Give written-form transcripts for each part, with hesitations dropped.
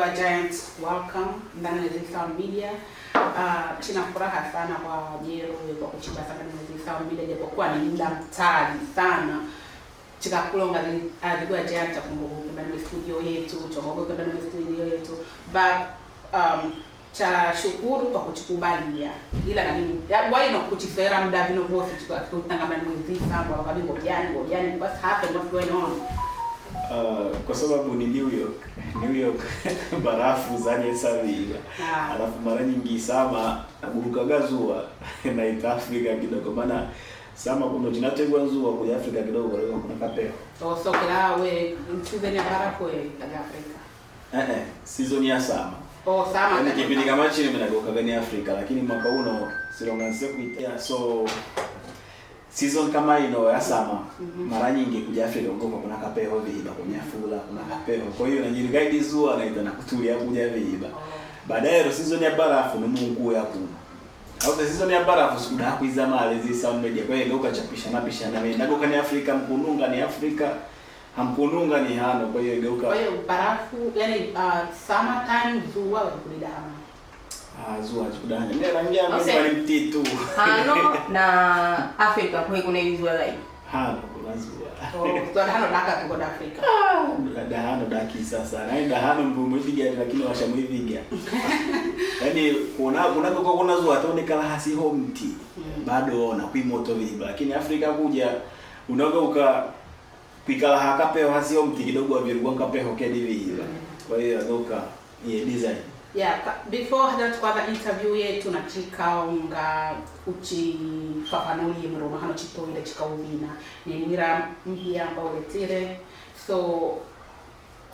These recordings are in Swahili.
Zigwa Giant, welcome ndani ya Zig Sound Media. China furaha sana kwa jero kwa kuchimba sana ndani ya Zig Sound Media, japokuwa ni muda mtali sana chikakulonga Zigwa Giant chakumbuka ndani ya studio yetu, chongogo ndani ya studio yetu, but cha shukuru kwa kuchikubalia ila na mimi why not kuchifera muda vino vose chikutanga ndani ya Zig Sound wakabi ngojani ngojani, what's happened, what's going on? Kwa sababu ni New York, New York barafu zanye sabila. Alafu mara nyingi sama nagurukaga zua na ita Afrika kidogo, maana sama kuna chinategwa zua kuja Afrika kidogo kwa kuna kapeo. So kila we season ya barafu itaga Afrika. Season ya sama. Oh, sama. Yaani kipindi kama chini mimi nagurukaga ni Afrika, lakini mwaka uno silonganze kuita. So season kama ino ya sama mara nyingi kuja Afrika huko kuna kapeho viiba, kunyafula kuna kapeho. Kwa hiyo najirikaidi zua na ita na kutulia kuja viiba. Baadaye season ya barafu ni Mungu ya kuna. Au season ya barafu sikuda kuiza mali zi sound media. Kwa hiyo ndio kachapisha na pishana mimi. Ndago ni Afrika mkununga ni Afrika hamkununga ni hano. Kwa hiyo geuka. Kwa hiyo barafu yani summer time zua kulida hama. Zua kudanya. Mimi naambia mimi ni mtitu. Hano na Afrika kwa kuna zua zaidi. Hano kuna zua. Oh, kwa hano daka tuko na Afrika. Da hano daki sasa. Naenda hano mvumilia lakini washamuiviga. Yaani kuna kwa kuna zua ataonekana hasiho mti. Bado ona kuimoto viba. Lakini Afrika kuja unaoga pikala hakapeo hasiho mti kidogo avirugwa kapeho kedi viba. Kwa hiyo adoka ye design. Yeah, before hata tukaanza interview yetu na chikaunga uchifafanulie mroma hano chitoile chikauvina ni mira mpya ambao uletire. So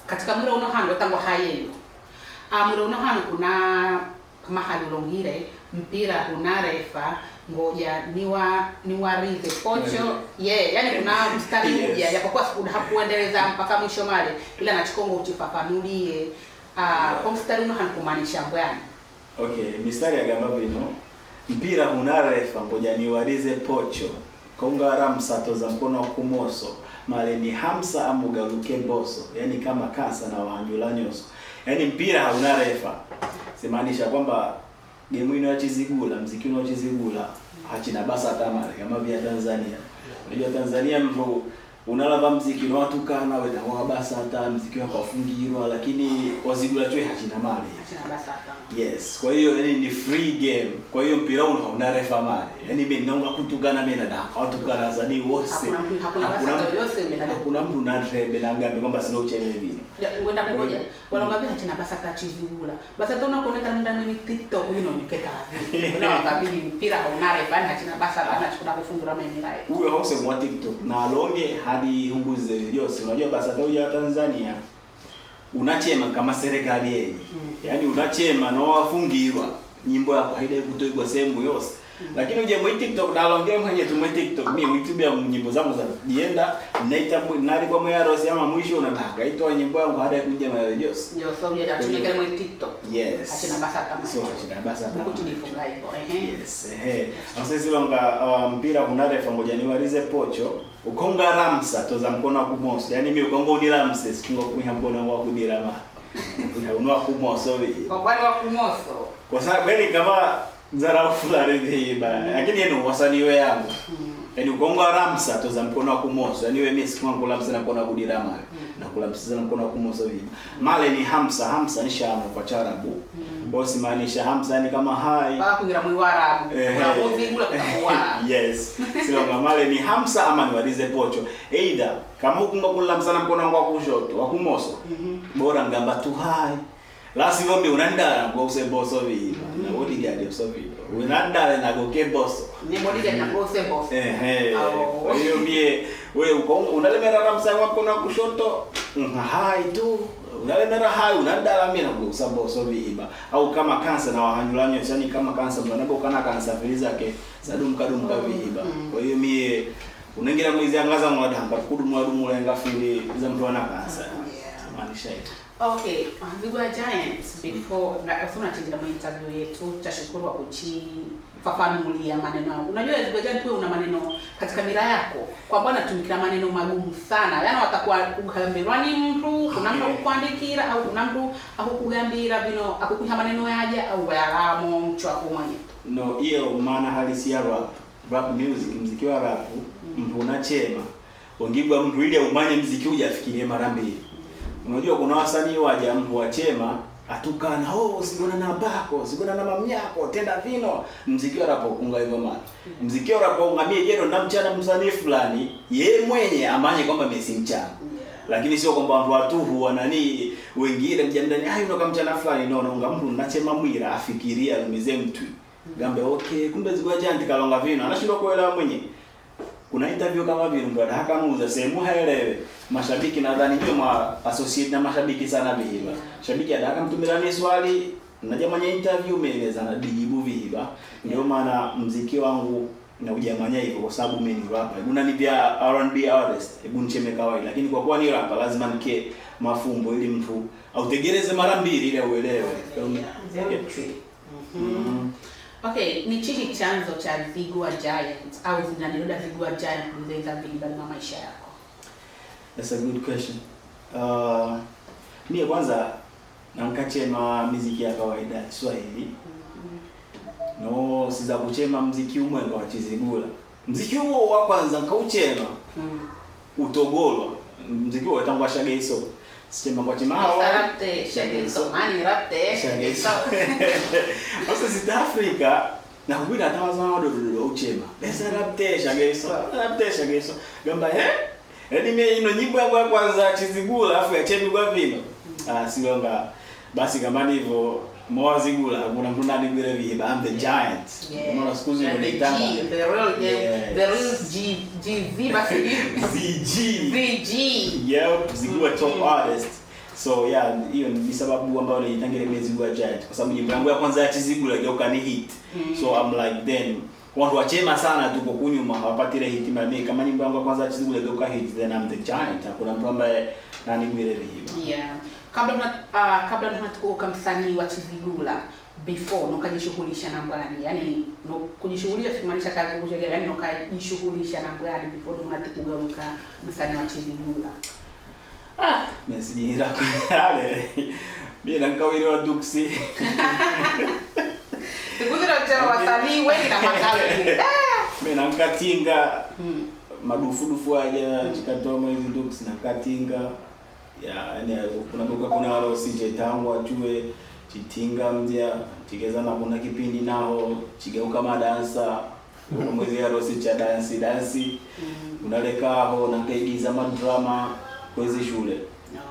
katika mira uno hano tango hayeyo mira uno hano kuna mahali ulongire mpira unarefa ngoja niwarize pocho yeah, yani kuna mstari mmoja yes. Japokuwa hakuendeleza mpaka mwisho male ila na chikongo uchifafanulie kwa mstari uno hanukumaanisha mbwani. Okay, mistari ya gamba vino mpira hunarefa ngoja niwarize pocho konga ramsa toza mkono kumoso male ni hamsa amugaluke boso, yani kama kasa na wahanjula nyoso. Yani mpira haunarefa simaanisha kwamba game ino yachizigula mziki uno chizigula hachina basa tamale kama vya Tanzania. Unajua Tanzania mtu unalava mziki na watu kana wenda kwa basa hata mziki wako afungirwa, lakini wazigula chwe hachina mali. Hachina basa hata. Yes, kwa hiyo yani ni free game. Kwa hiyo mpira uno hauna refa mali. Yani mimi naonga kutugana mimi na daka watu kana zani wose. Hakuna basa yote mimi na hakuna mtu na rebe na ngambe kwamba sina uchelewe vile. Ngenda ngoja. Wala hachina basa hata chizigula. Basa tuna kuoneka ndani ni TikTok ino nikeka. Kuna wakabili mpira hauna refa hachina basa bana chukua kufungura mimi naye. Huyo hause mwa TikTok na alonge hadi hunguze yose. Unajua basa hata ya Tanzania unachema kama serikali yenye. Yaani unachema na wafungirwa nyimbo yako haidai kutoigwa sehemu yose. Lakini uje mwi TikTok na alonge mwenye tu mwi TikTok mimi YouTube nyimbo zangu za jienda naita nali kwa mwe rosi ama mwisho unataka itoa nyimbo yangu hadi kuja mara yose. Ndio so uje atumike mwi TikTok. Yes. Hachina basa kama. So hachina basa kama. Kutunifunga hivyo. Yes. Sasa silonga mpira kunarefa ngoja niwarize pocho ukonga ramsa toza mkono wa kumoso. Yaani mimi ukonga uniramse sikunga kunya mkono wa kudirama. Unaona kumoso hivi. Kwa kwani wa kumoso? Kwa sababu yani kama zarau fulani hivi lakini yeye wasanii we yangu. Yaani ukonga ramsa toza mkono wa kumoso. Yaani wewe mimi sikunga kulamsa na mkono wa kudirama. Na kulamsa na mkono wa kumoso hivi. Male ni hamsa, hamsa ni shamo kwa Charabu. Bosi maanisha hamsa yani kama hai. Baba kuingira mwi Waarabu. Kuna kuzingula kwa Waarabu. Yes. Sio male ni hamsa ama niwalize pocho. Either kama ukunga kulamsa na mkono wa kushoto, wa kumoso. Bora ngamba tu hai. La sivyo mimi unandara kwa useboso hivi. Na bodyguard uso hivi. Unandara na goke boso. Ni bodyguard na goke boso. Kwa hiyo mie wewe uko unalemera ramsa wa mkono wa kushoto, hai tu. Unalemera hai unandara mimi na kusaboso viiba. Au kama kansa na wahanyulanyo yani kama kansa mwanabo kana kansa filizake zadumka dumka viiba. Kwa hiyo mie unaingira mwizi angaza mwadamba kudumwa dumu lenga fili za mtu ana kansa. Maanisha hiyo. Okay, Zigula Giants before na usuna chinjira mu interview yetu tashukuru wa kuchifafanulia maneno yako. Unajua Zigula Giant wewe una maneno katika mira yako kwa bwana tumikira maneno magumu sana. Yaani watakuwa kugambirwa ni mtu, kuna mtu akukuandikira au kuna mtu akukugambira vino akukuha maneno yaja au yalamo mchwa kumwenye. No, hiyo maana halisi ya rap. Rap music, mziki wa rap, mtu unachema. Wangibwa mtu ile umanye mziki hujafikirie mara mbili. Unajua kuna wasanii waja mtu wachema atukana, oh sigona na bako, sigona na mamyako, tenda vino. Mziki wa rap kunga hivyo maana. Mziki wa rap ungamie jeno na mchana msanii fulani, yeye mwenye amanye kwamba mimi si mchana. Lakini sio kwamba watu watuhu wanani wengine mjandani hayo ndo kama mchana fulani no no mtu nachema mwira afikiria alumize mtu. Gambe okay kumbe Zigula Giant kalonga vino anashindwa kuelewa mwenye. Kuna interview kama vile ndo atakamuuza sehemu haelewe. Mashabiki nadhani ndio ma associate na mashabiki sana vihiba. Shabiki adakamtumira ni swali naja mwenye interview umeeleza na dijibu vihiba. Ndio maana mziki wangu na ujamanya hivyo kwa sababu mimi ni rapper. Hebu nani R&B artist, hebu nicheme kawaida. Lakini kwa kuwa ni rapper lazima nike mafumbo ili mtu autegereze mara mbili ili uelewe. Okay, ni chichi chanzo cha Zigula Giant au zinaniruda Zigula Giant kuweza viba na maisha yako? That's a good question. Mimi kwanza nankachema muziki ya kawaida Kiswahili. No, siza kuchema muziki umwenga wa Chizigula. Muziki huo wa kwanza nkauchema. Utogolwa. Muziki huo tangwa Shageiso. Sichema kwa chema hao. Rapte Shageiso, mani rapte Shageiso. Sasa South Africa na kubira atawaza wadodo uchema. Besa rapte Shageiso, rapte Shageiso. Gamba Yaani mimi ino nyimbo yangu ya kwanza Chizigula afu ya chemi kwa vino. Ah, sigonga. Basi kama hivyo Moa Zigula, kuna mtu nani vile vihiba, I'm the giant. Unaona siku hizi ndio the real the real G G Z basi ZG. ZG. Yep, Zigula top artist. So yeah, hiyo ni sababu ambayo nilitangia mimi Zigula Giant kwa sababu nyimbo yangu ya kwanza ya Chizigula igeuka ni hit. So I'm like then watu wachema sana tuko kunyuma hawapatile hit mimi kama nyimbo yangu ya kwanza ya Chizigula igeuka hit then I'm the giant. Hakuna mtu ambaye nani vile vihiba. Yeah. Kabla tunatuka msanii wa Chizigula before nokajishughulisha na ngani, yani no kujishughulisha simaanisha kazi kushughulisha, yani nokajishughulisha na ngani before tunatuka msanii wa Chizigula. Ah, mimi sijira kale. Mimi nankawiri wa duksi. Tukuzira cha wasanii wengi na makali. Mimi nankatinga madufu aja chikatoa mwezi duksi na katinga. Ya, yani kuna boka kuna wale usije tangu ajue chitinga mja chigezana kuna kipindi nao chigeuka madansa kuna mwezi ya rosi cha dansi unalekaho na kaigiza madrama kwezi shule.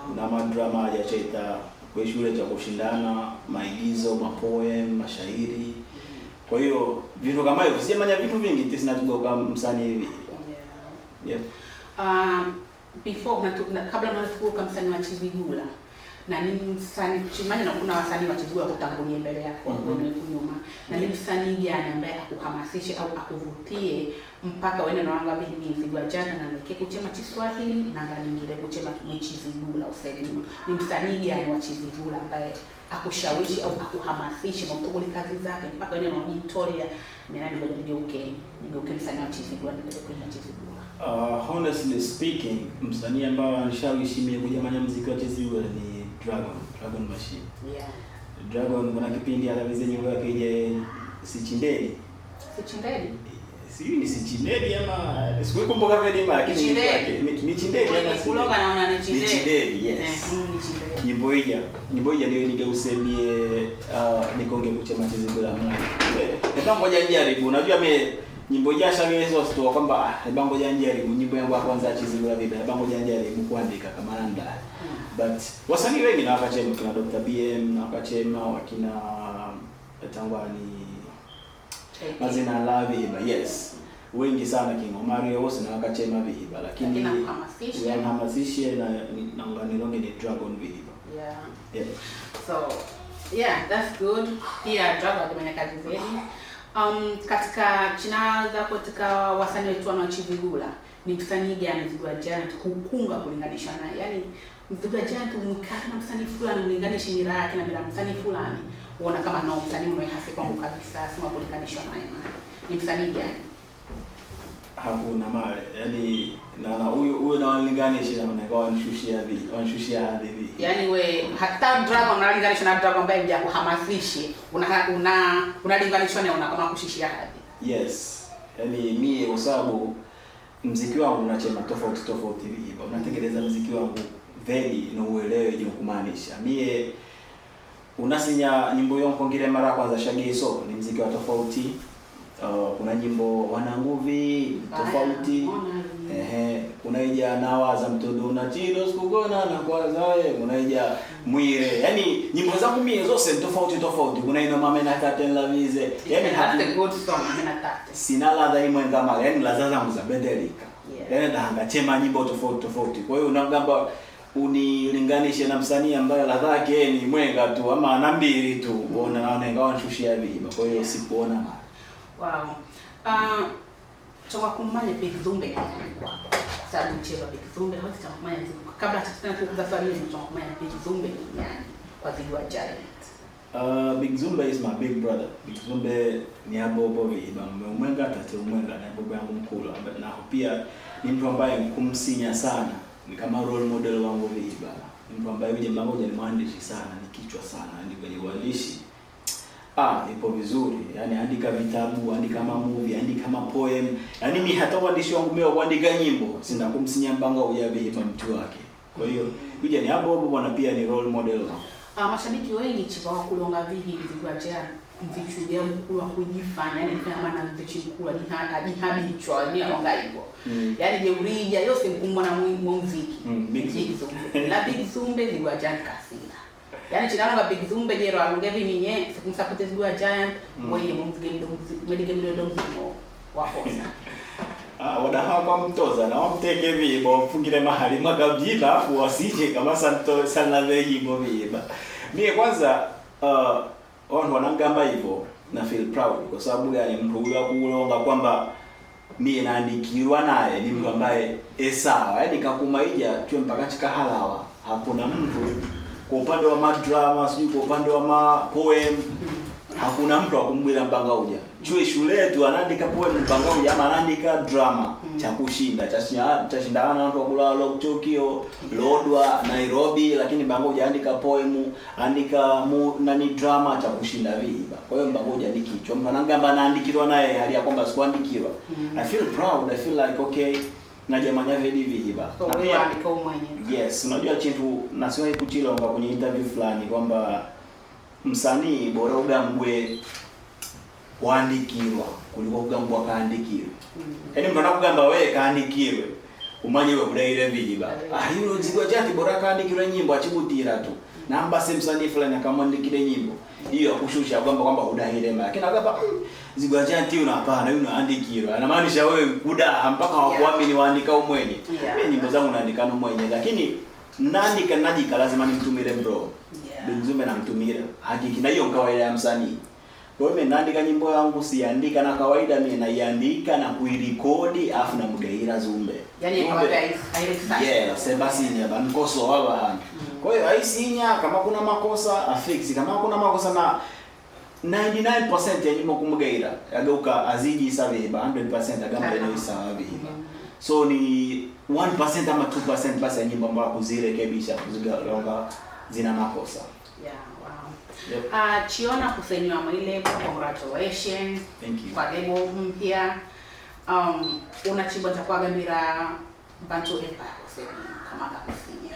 Kuna madrama ya chaita kwa shule cha kushindana maigizo, mapoem, mashairi. Kwa hiyo vitu kama hivyo sijamanya vitu vingi tisina tugeuka msanii hivi. Yeah. Before kabla tunatuka msanii wa Chizigula na ni msanii chimanya na kuna wasanii wa Chizigula kutangulia mbele yako wewe nyuma na ni msanii gani ambaye akuhamasishe au akuvutie mpaka wewe na wanga mimi Zigula Giant na nike kuchema Kiswahili na ngani kuchema Chizigula useme ni msanii gani wa Chizigula ambaye akushawishi au akuhamasishe na utokole kazi zake mpaka wewe na unitoria mimi ngoja nigeuke msanii wa Chizigula ndio kuimba Chizigula? Honestly speaking, msanii ambaye anishawishi mimi kujamanya muziki wa Chizigula ni Dragon Machine. Yeah. Dragon kuna kipindi alavize nyimbo yake ile Sichindeli. Sichindeli? Sijui ni Sichindeli ama sikuikumbuka vile lakini ni Chindeli ama kuloga naona ni Chindeli. Ni Chindeli, yes. Ni Chindeli. Nyimbo hii ndio nigeusemie nikonge kuchema Chizigula mwana. Hebu ngoja nijaribu. Unajua mimi nyimbo ya Shageiso sio kwamba hebu ngoja nijaribu nyimbo yangu ya kwanza Chizigula vipi, hebu ngoja nijaribu kuandika kama nanda. But wasanii wengi na wakachema kina Dr. BM na wakachema wakina tangwa ni Mazina Lavi, yes. Wengi sana King Mario wose na wakachema vihiba lakini hamasishe na nganilonge ni Dragon vihiba. Yeah. Yeah. So yeah, that's good. Pia Dragon amefanya kazi zaidi. Katika chinaza katika wasanii wetu wa Chizigula ni msanii gani Zigula Giant hukunga kulinganisha naye? Yaani Mzigua Giant umkata na msanii fulani mlinganishe mira yake na mira msanii fulani uona kama no msanii unaihasi kwangu kabisa sima kulinganishwa naye ni msanii gani? Hakuna male yani na huyo huyo na walinganisha na kwa wanishushia vi wanishushia hadhi vi. Yaani we hata Dragon unalinganisha na Dragon ambaye mja kuhamasishi una unalinganishwa naye una kama kushishia hadhi. Yes, yani mie kwa sababu mziki wangu unachema tofauti tofauti hivi, unatengeneza mziki wangu veli na uelewe je kumaanisha mie unasinya nyimbo yonko ngire mara kwanza shagiso ni mziki wa tofauti. Kuna nyimbo wananguvi tofauti, kuna ija nawaza mtodo na chilo sikugona na kwaza kuna ija mwire, yani nyimbo zangu mie zose tofauti tofauti. Kuna ino mame na tate la vize, yani that's a good song mame na tate sina ladha imwe ngama, yani ladha zangu za bedelika, yani ndahanga chema nyimbo tofauti tofauti. Kwa hiyo unagamba unilinganishe na msanii ambaye ladha yake ni mwenga tu ama na mbili tu, unaona naona ingawa nishushia viba. Kwa hiyo sikuona mara. Wow. Choka kumanya Big Zumbe kwa sababu mchezo Big Zumbe hawezi kumanya kabla tena kukuza swali hili choka kumanya Big Zumbe ni nani kwa Zigwa Giant? Big Zumbe is my big brother. Big Zumbe ni abobo viba mwenga tate mwenga na abobo yangu mkulu, na pia ni mtu ambaye kumsinya sana, ni kama role model wangu viba. Ni mtu ambaye yeye mmoja ni mwandishi sana, ni kichwa sana, ni kwenye uandishi. Ipo vizuri. Yani andika vitabu, andika ma movie, andika ma poem. Yani mi hata uandishi wangu mimi kuandika nyimbo, sina kumsinya mbanga ujavipa mtu wake. Kwa hiyo yuje ni hapo hapo bwana, pia ni role model wangu. Mashabiki wengi chiba wakulonga vihi Zigwa Giant mzichu ya mkuu wa kujifanya, yani kama na mzichu mkuu ni hata jihabichwa ni alonga hivyo. Yani jeurija yose mkumbwa na muziki. Big Zumbe. La Big Zumbe Zigwa Giant kasina. Yani chinalonga Big Zumbe jero alonge viminye sikumsupport Zigwa Giant mwenye muziki mwenye muziki wakosa. Wadaha kwa mtoza na wamteke vibo mfungire mahali makabila afu wasije kama santo sana veyibo viba. Mie kwanza watu wanangamba hivyo na feel proud kwa sababu gani? Mtu huyo kulonga kwamba mie naandikirwa naye ni mtu ambaye sawa, yani kakumaija tuwe mpaka chikahalawa. Hakuna mtu kwa upande wa madrama, sijui kwa upande wa ma poem, hakuna mtu akumbwila mpanga uja. Chue shule yetu anaandika poem mpanga uja ama anaandika drama cha kushinda, cha shindana watu wakula Tokyo, Lodwa, Nairobi, lakini mpanga uja andika poem, andika nani drama cha kushinda viba. Kwa hiyo mpanga uja ni kichwa. Mpananga anaandikirwa naye hali ya kwamba sikuandikirwa. I feel proud, I feel like okay na jamani hivi viba. So, na pia andika mwenyewe. Yes, unajua chintu nasiwahi kuchilonga kwenye interview fulani kwamba msanii bora ugambwe waandikirwa kuliko kugambwa kaandikirwa. Yaani mtu anakugamba wewe kaandikirwe umanye wewe kudaire viba. Hilo Zigwa Giant bora kaandikirwe nyimbo achibutira tu. Namba se msanii fulani akamwandikire nyimbo. Hiyo akushusha kwamba kwamba udaire mara. Lakini akapa Zigwa Giant yuna hapana yuna andikirwa. Anamaanisha wewe kuda mpaka wakuamini waandika mwenye. Mimi nyimbo zangu naandika mwenye lakini naandika najika lazima nimtumire bro. Big Zumbe namtumira hakiki na hiyo kawaida ya msanii. Kwa hiyo mimi naandika nyimbo yangu siandika na kawaida mimi naiandika na kuirekodi afu namgaira Zumbe. Yani kawaida hairesi. Yeah, sebasi ni bankoso wala hana. Kwa hiyo haisinya kama kuna makosa afix, kama kuna makosa na 99% ya nyimbo kumgaira yageuka aziji saviba 100% agamba ino saviba. So ni 1% ama 2% basi ya nyimbo ambayo kuzirekebisha kuzigonga zina makosa. Yeah, wow. Yep. Chiona kusainiwa mwile, congratulations. Thank you. Kwa lebo mpya. Unachimba cha kuagambira Bantu Empire kusaini kama kakusinya.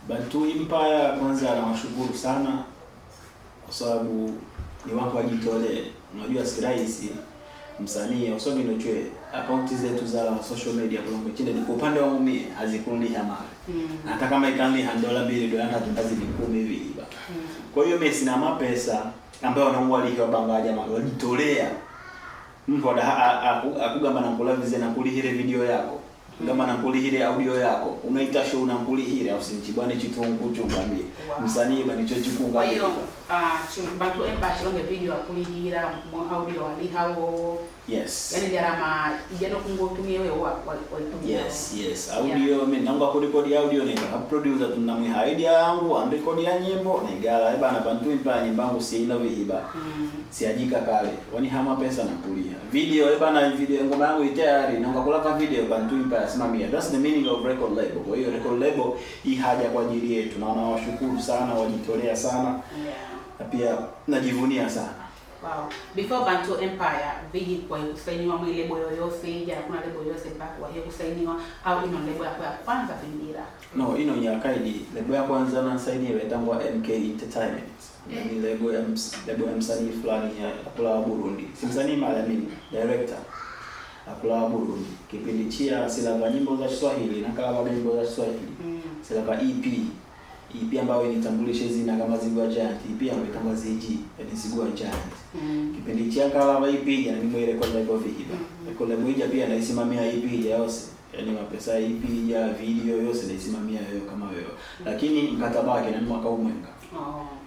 Bantu Empire kwanza nawashukuru sana kwa sababu ni watu wajitolee. Unajua si rahisi msanii usome nochwe akaunti zetu za social media kulongo chini ni kwa upande wangu mie hazikundiha mara. Na hata kama ikanliha $2 $3 ni 10 hivi iba. Kwa hiyo mimi sina mapesa ambayo wanamualika banga jamaa wajitolea. Mtu akugamba na nkulavize na kulihire video yako. Ngamba na kulihire audio yako. Unaita show na kulihire au sinchibane chitungu chungambie. Msanii banicho chikunga. Kwa hiyo Bantu Empire chilonge video akulihira audio alihao Yes. Yani gharama ijano kungo utumie wewe waitumia. Yes, yes. Audio, yeah. Mimi nanga kurekodi audio ni kama producer tunamwiha idea yangu, anrekodi ya nyimbo na igala bana Bantu Empire nyimbo yangu si ina viiba. Siajika kale. Wani hama pesa na kulia. Video bana video ngoma yangu tayari nanga kulaka video Bantu Empire simamia. That's the meaning of record label. Kwa hiyo record label hii haja kwa ajili yetu na nawashukuru sana, wajitolea sana. Yeah. Na pia najivunia sana. Wow. Before Bantu Empire, viji kwa kusainiwa mwi lebo yoyose, jana kuna lebo yoyose mpaka kwa hiyo kusainiwa au ino lebo yako ya kwanza kuingira? No, ino nyakaidi lebo ya kwanza na saini imetangwa MK Entertainment. Ni lebo ya msanii fulani ya kula Burundi. Si msanii mara mimi, director. Akula Burundi. Kipindi chia silava nyimbo za Kiswahili na kala nyimbo za Kiswahili. Silava EP. EP ambayo initambulishe zina kama Zigwa Giant, EP ambayo itangwa ZG, yani Zigwa Giant. Kipindi cha kala EP ya ni mwile record label vihiba. Record label hija pia naisimamia EP ya yose. Yaani mapesa EP ya video yose naisimamia yoyo kama yoyo. Lakini mkataba wake ni mwaka umwenga.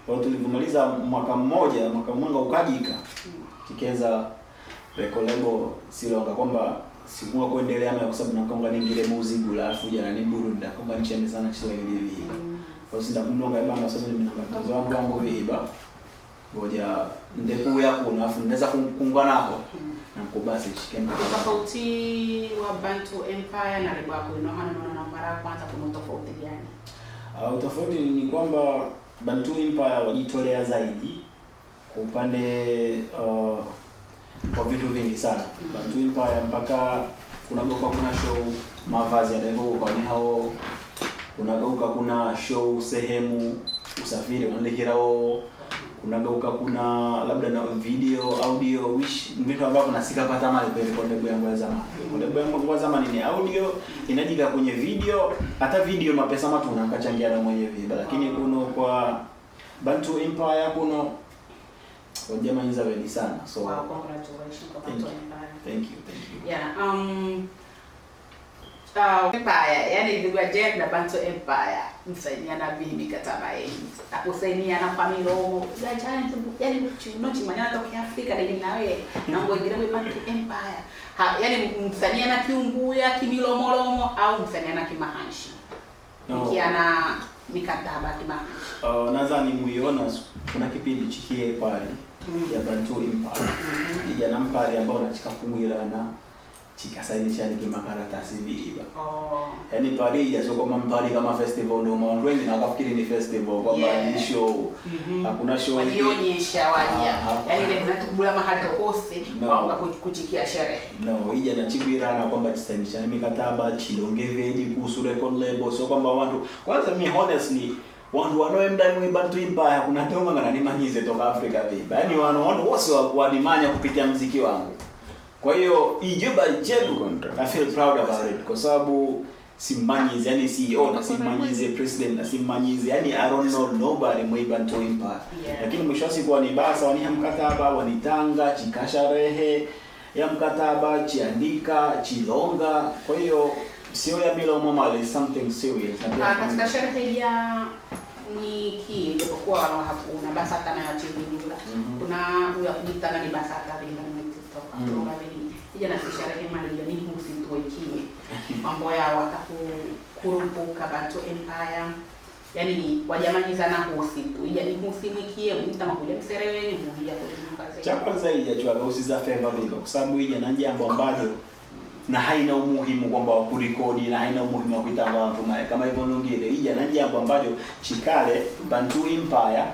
Kwa hiyo tulivomaliza mwaka mmoja, mwaka mwenga ukajika. Kikeza record label silonga kwamba sikuwa kuendelea na kwa sababu nakonga ningile music alafu jana ni Burundi nakonga nicheme sana Kiswahili hivi. Kwa sababu ndakumlonga bana sasa mimi nanga wangu wangu viiba. Ngoja ndeku yako na afu ndeza kuungana nako. Na mkubasi shikeni. Tofauti wa Bantu Empire na lebo yako ino hana na mara kwanza kuna tofauti gani? Tofauti ni kwamba Bantu Empire wajitolea zaidi kwa upande kwa vitu vingi sana. Bantu Empire mpaka kuna kuna show mavazi ya lebo kwa ni hao kunageuka kuna show sehemu usafiri unalekirao kunageuka kuna labda na video audio which vitu ambavyo nasika pata mali kwa record label yangu ya zamani. Record label yangu ya zamani ni audio inajika kwenye video, hata video mapesa matu unakachangia na mwenyewe viba, lakini kuno kwa Bantu Empire kuno wajama inza wedi sana. So wow, congratulations kwa Bantu Empire. Thank you, thank you. Yeah, Empire, yani Zigwa Giant na Bantu Empire msainiana vipi mikataba yenu? Akusainiana kwa milomo. Zigwa Giant yani chimanyana toka Afrika ndio na wewe na ngwengine we Bantu Empire. Ha, yani msaniana kiunguya kimilomolomo au msaniana kimahanshi? No. Mkiana mikataba kimahanshi. Nadhani muiona kuna kipindi chikie pale ya Bantu Empire. Ijana mpale ambao nachika kumwilana chikasaini ni makaratasi viiba. Yaani pale sio kama mpali kama festival ndio maana wengi na wakafikiri ni festival kwamba ni show. Hakuna show. Walionyesha waja. Yaani ile mnatukubula mahali tokose kwa kuchikia sherehe. No, ija na chibirana kwamba chisainishana mikataba chilongeveji kuhusu record label sio kwamba watu kwanza mimi honestly watu wanoemda ni Bantu Empire kuna tonga na nimanyize toka Afrika viba. Yaani wanaona wote wanimanya kupitia muziki wangu. Kwa hiyo ijuba jebu I feel proud about it kwa sababu simanyize yani CEO na simanyize president na simanyize yani I don't know nobody mwe Bantu Empire. Lakini mwisho wa siku ni basa waniha mkataba wanitanga chikasha rehe ya mkataba chiandika chilonga. Kwa hiyo sio ya bila mama something serious. Katika sherehe ya ni japokuwa hakuna basata na chilunga. Kuna huyo kujitanga ni basata vile na TikTok. Kuna vile ija na sherehe mali ya nini usituikie. Mambo ya watakurupuka Bantu Empire. Yaani wajamani sana husitu. Ija ni husimwikie mta makuja msereweni muhija kwa cha kwanza ija chwa usiza favor vile kwa sababu ija na jambo ambalo na haina umuhimu kwamba wakurekodi na haina umuhimu wa kuitanga watu kama hivyo nyingine ija na jambo ambalo chikale Bantu Empire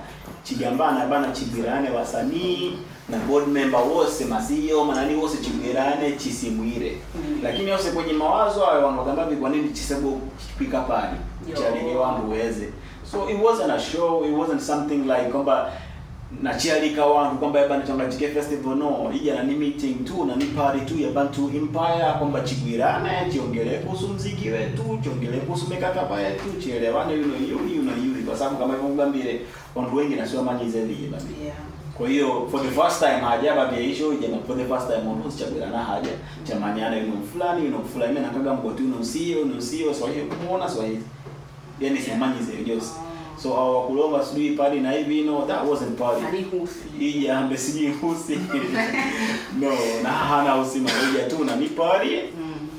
chigambana bana chibirane wasanii na board member wose masio manani wose chibirane chisimwire. Lakini wose kwenye mawazo hayo wanagamba kwa nini chisebo chipika pale chalini wangu uweze. So it wasn't a show, it wasn't something like kwamba na chialika wangu kwamba yaba ni chike festival no ija na ni meeting tu na ni party tu ya Bantu Empire kwamba chigwirane chiongelee kuhusu muziki wetu chiongelee kuhusu mikataba yetu chielewane yuno yuno yuno kwa sababu kama hivyo ngambire watu wengi na sio manyize vile basi. Kwa hiyo for the first time haja babi issue ija for the first time watu chagwirana haja chamanyana yuno fulani na kaga mgotu yuno sio so hiyo kumuona so hiyo yani simanyize yote. So awakulonga sijui party na hivi, no, that wasn't party. Nalihusi. Ija ambe sijui husi. No, na hana usima ija tu na ni party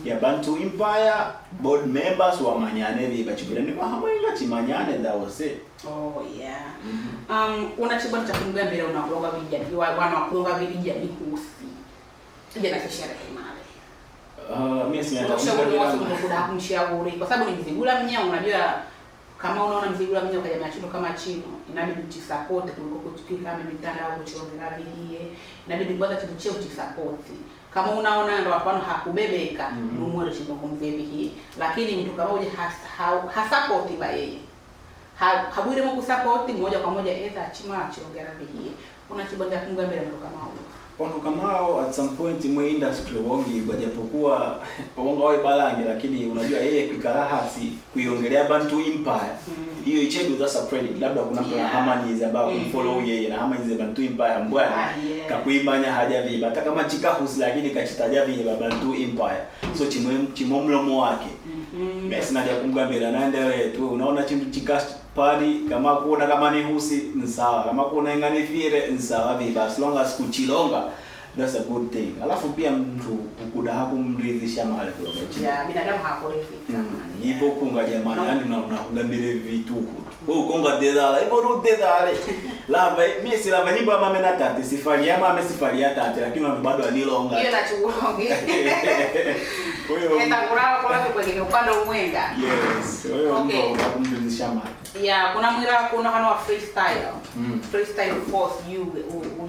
ya Bantu Empire board members wamanyane viba chibira ni hamwenga chimanyane, that was it. Oh yeah. Una chibwa cha kumgambira unakuloga vija wana wakuloga vija ni husi. Ija na sherehe male. Mimi sina Ushauri watu kuda kumshauri kwa sababu ni mzigula mnyao, unajua kama unaona mzigula mnyao kaja chino kama chino inabidi uchisupport kuliko kuchukika kama mitandao kuchongera vilie, inabidi kwanza kitu cheo uchisupport. Kama unaona ndo hapana hakubebeka numwere chino kumzebi hii, lakini mtu kama uje hasupport ba yeye habwire mu kusupport moja kwa moja either chima achongera vilie, una chibonda kumgambira mtu kama huyo. Ono kamao at some point mwe industry wongi japokuwa wonga wae balange, lakini unajua yeye kuikaraha si kuiongelea Bantu Empire. Hiyo ichedu that's a credit, labda kuna mtu na Harmonize ambao kumfollow yeye na Harmonize Bantu Empire mbwana kakuimanya haja viba hata kama chikahusi lakini kachitaja viba Bantu Empire. So chimwe mlomo wake. Mimi sina haja kumgambira naendelee tu, unaona chintu chika party kama kuona kama ni husi nsawa, kama kuona ingani fire nsawa viba, as long as kuchilonga that's a good thing. Alafu pia mtu ukuda hakumridhisha mahali kwa mechi. Yeah, binadamu hakuridhika. Ipo kunga jamani, yani unagambire vituko. Wewe ukonga dedala, ipo ru dedale. Lava mimi si lava nyimbo ama mena tate, sifali ama amesifalia tate, lakini bado anilonga. Hiyo nachunga. Kwa hiyo enda kurara kwa kwenye upande umwenga. Yes, wewe mtu unakumridhisha mahali. Yeah, kuna mwira kuna hano wa freestyle. Freestyle force you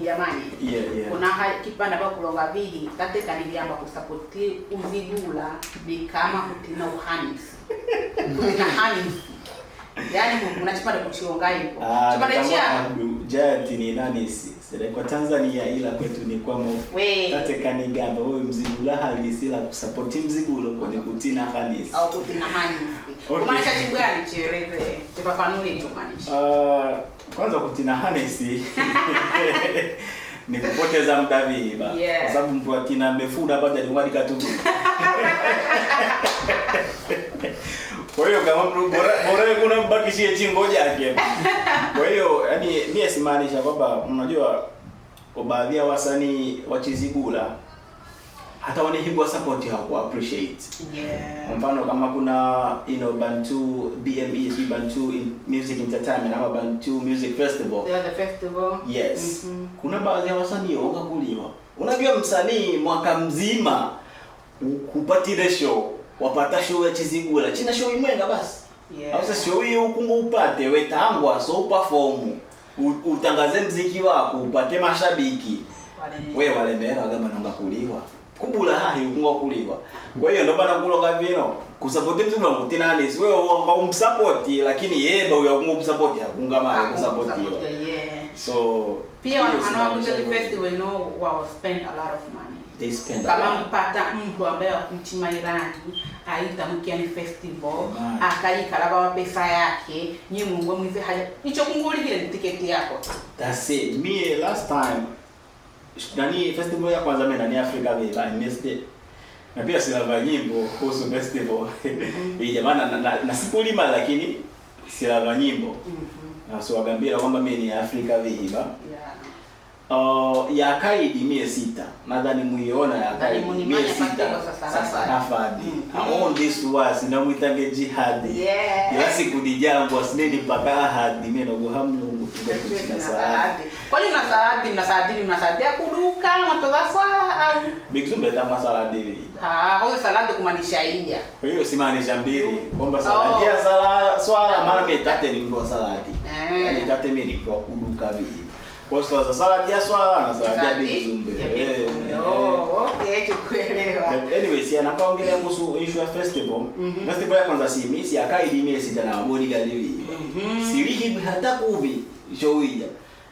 uyamani. Yeah, yeah. Kuna kipanda kwa kulonga vili tate kaniliamba kusapoti uzigula ni kama kutina uhanisi. Kutina hanisi. Yaani kuna chipande kuchionga hivyo. Chipande cha Giant ni nani si? Sasa kwa Tanzania ila kwetu ni kwa mo. Tate kanigamba wewe mzigula halisi la kusapoti mzigulo kwa ni kutina hanisi. Au kutina hanisi. Okay. Kumaanisha chibu gani chieleze? Chifafanue hicho maanisha. Kwanza kutina hanisi ni kupoteza muda viba. Yeah. Kwa sababu mtu atina mefuda baada ya mwadi katubu. Kwa hiyo kama mtu bora kuna mbakishie chingo yake. Kwa hiyo yani mimi simaanisha kwamba unajua baadhi ya wasanii wa chizigula hata wanahibwa support hawaku appreciate. Yeah. Kwa mfano kama kuna you know Bantu BME, Bantu Music Entertainment ama Bantu Music Festival. The festival. Yes. Kuna baadhi ya wasanii wakakuliwa. Unajua msanii mwaka mzima kupatile show, wapata show ya chizigula, china show imwenga basi. Yeah. Au sasa show hiyo ukungu upate wetangwa so perform utangaze mziki wako upate mashabiki. Wewe walemera kama nonga kuliwa. Kubula hai ukunga kuliwa. Kwa hiyo ndo bana kuloga vino kusupport mtu na mutina ni wewe umsupport lakini yeye ba uya kumsupport hakunga mara kusupport. Yeah. So pia wanakuja festival, you know, wao spend a lot of money. They spend kama mpata mtu ambaye akumchima Irani aita mkiani festival akaikalaba pesa yake nyi Mungu mwize haja icho kunguli ile tiketi yako. That's it. Me last time nani festival ya kwanza mimi ndani Afrika baby I missed it. Na pia silava nyimbo kuhusu festival. Hii jamani na sikulima lakini silava nyimbo. Na so wagambira kwamba mimi ni Afrika vihiba. Yeah. Ya kaidi mie sita. Nadhani muiona ya kaidi mie sita. Sasa nafadi. I own this was na muitange jihadi. Yeah. Ila siku ni jambo asineni mpaka ahadi mimi nogohamu na saladi. Kwa nini na saladi na saladi ya kuduka matoza swala au bigzumbe kama saladi hivi. Ah, kwa saladi kumaanisha hija. Kwa hiyo si maanisha mbili kwamba saladi ya sala swala maana mimi tate ni mbo saladi. Yaani tate mimi ni kwa kuduka hivi. Kwa sababu saladi ya swala na saladi ya bigzumbe. Oh, okay, tukuelewa. Anyway, si anapoongelea kuhusu issue ya festival. Festival ya kwanza si mimi si akaidi mimi sita na bodyguard hivi. Silihi hata kubi show hija.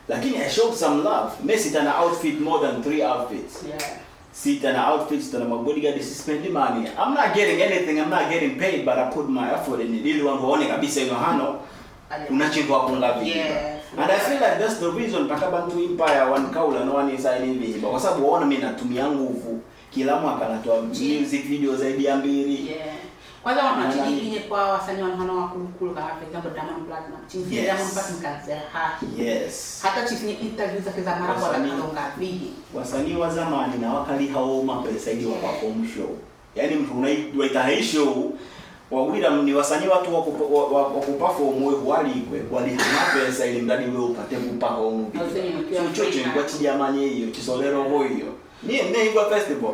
Lakini I showed some love. Mimi sita na outfit more than 3 outfits. Yeah. Sita na outfits sita na bodyguard spend money. I'm not getting anything, I'm not getting paid, but I put my effort in it. Ili wangu waone kabisa ino hano unachindwa kunga vipi. Yes. And I feel like that's the reason mpaka Bantu Empire wankaula no one sign hivi. Kwa sababu waona mimi natumia nguvu. Kila mwaka natoa music video zaidi ya 2. Yeah. Kwanza Nani? wanachijikinye kwa wasanii wanahana wakulukulu ka for example Diamond Platnumz. Chinzi Yes. Diamond Platnumz kazi ha. Yes. Hata chifinye interview zake za mara kwa Wasanii. kalonga vihi. Wasanii wa zamani na wakali hao mapesa ili wa perform show. Yaani mtu unaita hii show wawira ni wasanii watu wa kuperform wewe walikwe walihana pesa ili mradi wewe upate kuperform. Wasanii So chocho kwa chijamani hiyo chisolero hiyo. Ni ne igwa festival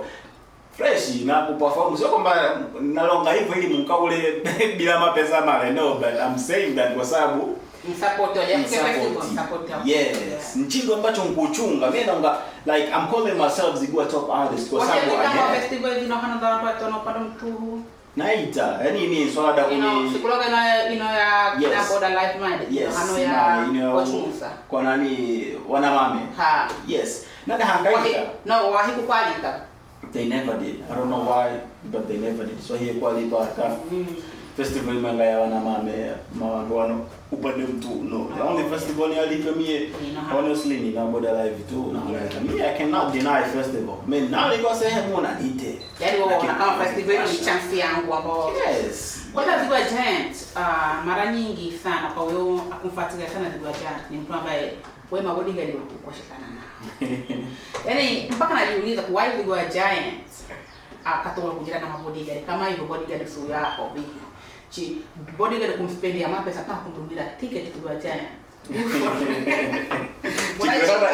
fresh na kuperform sio kwamba nalonga hivyo ili mkaule bila mapesa male, no, but I'm saying that kwa sababu Msupport wa Jack Festival Msupport. msupport ya. Yes, mchindo ambacho nkuchunga mimi naonga like I'm calling myself Zigua top artist kwa sababu Kwa I am. festival zino hana za watu watono pado mtuhu. Naita, yani ni swala da Ino kuni sikuloga ino ino ya Yes. kina boda life mind. Yes, Hano ya ino Kochumusa. kwa nani wanamame. Ha. Yes. Nada hangaika. Wahi, no, wahi kukwalika. They never did. I don't know why, but they never did. So here kwa lipa hata festival manga ya wanamame mawandu wano upande mtu no. The only festival ni alipe mie honestly ni na boda live tu na hangaika. Mie I cannot deny festival. Mimi nali kwa sehemu na nite. Yaani wao wana kama festival ni chance yangu ambao. Yes. Kwanza Zigwa Giant, mara nyingi sana kwa wewe akumfuatilia sana Zigwa Giant ni mtu ambaye wewe mabodyguard wakukoshekana nao. Yaani mpaka najiuliza why Zigwa Giant akatoka kujira na mabodyguard kama hivyo bodyguard sio yako bibi. Chi bodyguard kumspendia mapesa kama kumtumia ticket Zigwa Giant.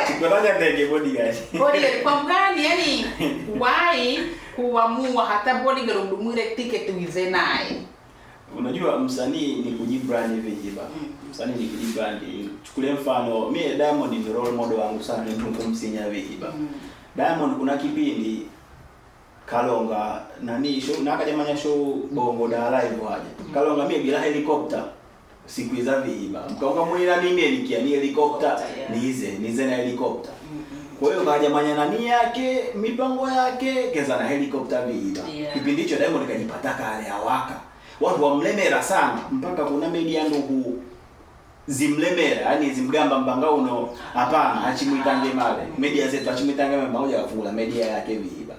Chikwatanya ndege bodyguard. Bodyguard kwa mgani yani why kuamua hata bodyguard umdumire ticket uize naye. Unajua msanii ni kujibrand hivi jiba. Msanii ni kujibrand. Chukulia mfano, mimi Diamond ni role model wangu sana, ni mtu kumsinya vijiba. Diamond kuna kipindi kalonga nani show na akajamanya show Bongo da live waje. Kalonga mimi bila helicopter siku za vijiba. Mkaonga mwila mimi nikia ni helicopter niize na helicopter. Kwa hiyo kajamanya nani yake mipango yake keza na helicopter vijiba. Kipindi hicho Diamond kajipataka ale awaka. Watu wamlemera sana mpaka kuna media ndugu zimlemera, yani zimgamba mbanga uno hapana achimuitange male. Media zetu achimuitange male moja kafungula media yake viiba.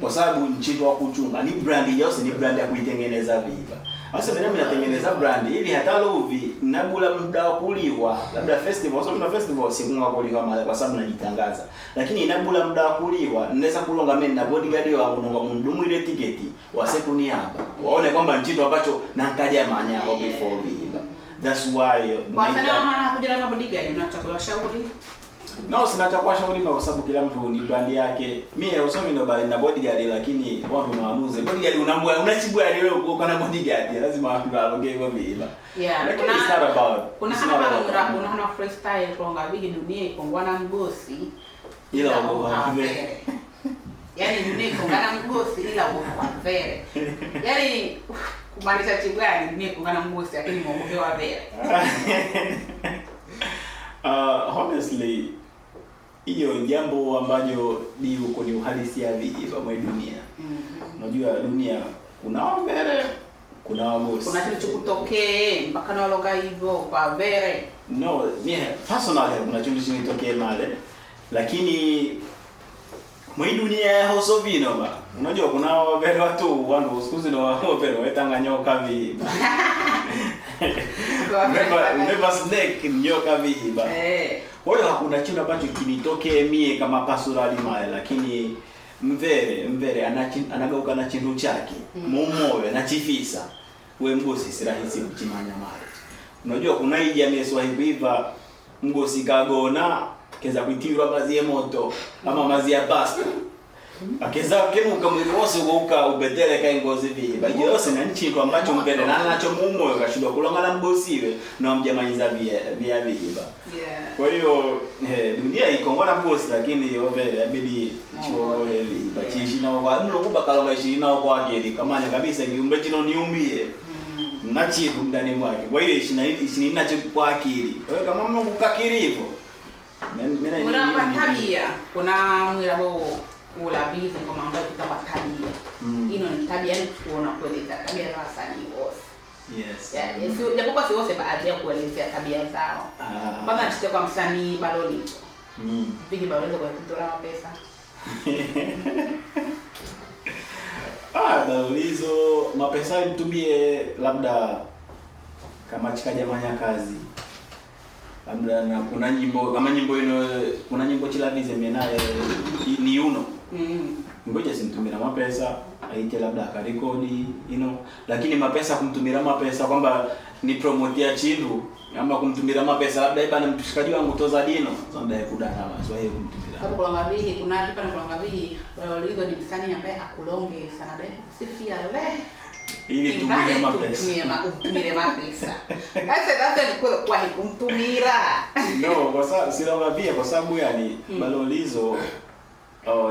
Kwa sababu nchindo wa kuchunga ni brand yose ni brand ya kuitengeneza viiba. Sasa mimi natengeneza brand ili hata luvi nabula muda wa kuliwa labda festival so tuna festival sikunga kuliwa male kwa sababu najitangaza. Lakini inabula muda wa kuliwa naweza kulonga mimi na bodyguard wangu nonga mdumu ile tiketi wasekuni hapa. Waone kwamba nchindo ambacho nakaja manya hapo before viiba. That's why Kwa sababu hana kuja na bodyguard unataka kuwashauri. No, sina kuwashauri kwa sababu kila mtu ni brand yake. Mimi usomi ndo bali na bodyguard lakini watu waamuze. Bodyguard unambwa unachibwa wewe uko na bodyguard lazima watu waongee hivyo bila. Yeah, lakini it's not about. Kuna hana kuna freestyle konga bigi dunia ikongwana mgosi ila ugopa vile. Yaani dunia ikongwana mgosi ila ugopa vile. Yaani kumaanisha chibwani dunia ikongwana mgosi lakini muogopewa vile. Honestly hiyo jambo ambayo ni uko ni uhalisia vijiba mwa dunia. Unajua dunia kuna wavere, kuna wagosi. Kuna kitu chukutokee mpaka na waloga hivyo kwa vere. No, mimi personally kuna kitu chinitokee male. Lakini mwa dunia ya hoso vino ba. Unajua kuna wavere watu wanu usikuzi na wavere wetanga nyoka viba. Never snake nyoka viba. Kwa hiyo hakuna kitu ambacho kinitokee mie kama pasurali male lakini mvere anagauka na chindu chake mumoyo anachifisa we mgosi si rahisi kuchimanya male. Unajua kuna hii jamii Swahili mgosi kagona keza kuitirwa mazi ya moto ama mazi ya pasta akeza kenuka mwili wose uka ubedele ka ngozi viba yose na nchi kwa ambacho mbele na anacho mumoyo kashindwa kulonga na mgosiwe na mjamanyiza via viba. Kwa hiyo dunia iko ngona mgosi lakini ovele inabidi chuo viba chishi na kwa mlo kalonga ishi na kwa akili kama kabisa kiumbe chino niumbie na chitu ndani mwake. Kwa hiyo ishi nacho kwa akili. Kwa hiyo kama mlo kukakiri hivyo kuna tabia kuna mwirabo ulabizi kwa mambo ya tabia. Ino ni tabia yani kuona kueleza tabia za wasanii wote. Yes. Yeah, sio japokuwa si wote baadhi ya kuelezea tabia zao. Kwanza nisikia kwa msanii Balolito. Viji Balolito kwa kutoa pesa. Ah, Balolizo mapesa mtumie labda kama chikajamanya kazi. Labda na kuna nyimbo kama nyimbo ino kuna nyimbo chilavize menaye ni uno. Ngoja simtumira mapesa aite labda akarekodi ino, lakini mapesa kumtumira mapesa kwamba ni promote ya chindu ama kumtumira mapesa labda ibana mtushikaji wangu toza dino zonda kudana wazo yeye kumtumira sababu kulonga vihi kuna kipa na kulonga vihi Balolizo ni msanii ambaye akulonge sana be sifia le ili tumire mapesa tumire mapesa sasa kwa kumtumira no kwa sababu silonga pia kwa sababu yani Balolizo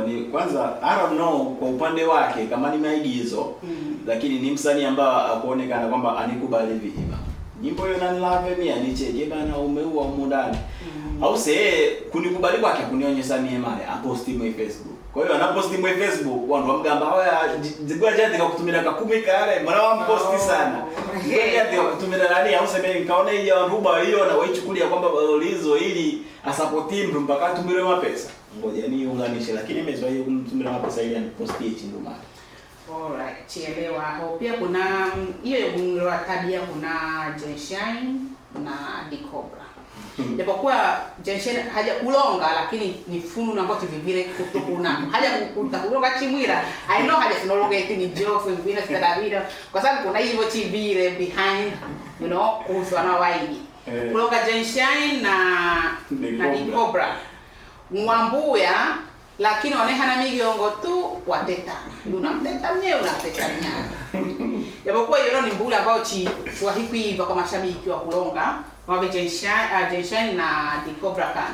ni kwanza I don't know kwa upande wake kama ni maigizo lakini ni msanii ambaye akuonekana kwamba anikubali vihiba. Nyimbo hiyo nanilave mia nicheje bana umeua humu ndani. Au se kunikubali kwake kunionyesha mie male aposti mwe Facebook. Kwa hiyo anaposti mwe Facebook watu wamgamba haya zigwa jati kutumira kakumi kale mara wamposti sana. Zigwa jati kutumira nani au sema nikaona hiyo ruba hiyo na waichukulia kwamba Balolizo ili asapoti mtu mpaka atumire mapesa. Ngoja ni unganishe lakini nimezoea kumtumira mapesa ili anipostie chindu mali. Alright, chielewa. Hapo pia kuna hiyo ya tabia kuna Jenshine na Dicobra. Japokuwa Jenshine haja kulonga lakini ni funu na kwa vivile kutokuna. Haja kukulonga chimwira. I know haja sinolonga eti ni joke vivile sitadavira kwa sababu kuna hivyo chivile behind you know kuhusu na waigi. Kulonga Jenshine na Dicobra. Mwambuya lakini onehana migiongo tu watetana. Unamteta mwenyewe unamteta mwenyewe. Japokuwa hiyo ni mbula ambao chi swahili kwa mashabiki wa kulonga wa Jenshine na Dicobra kan.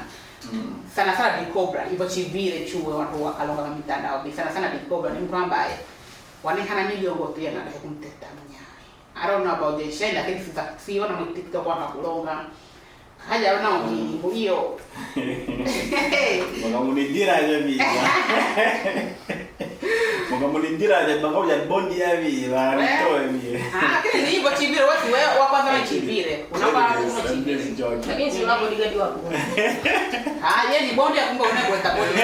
Sana sana Dicobra hivyo chivile chuwe watu wakalonga kwa mitandao. Sana sana Dicobra ni mtu ambaye wanehana migiongo tu yana kumteta mwenyewe. I don't know about Jenshine lakini siona mwa TikTok kwa kulonga. Haja ona hiyo. Mwakamulindira jamii. Mwakamulindira jamii ngoja bondi yavi la nitoe mie. Ah, kile ni hivyo chivile watu wewe wa kwanza ni chivile. Unakuwa uno chivile. Lakini si unako bodyguard wako. Ah, yeye ni bondi akumbe unakuweka bondi.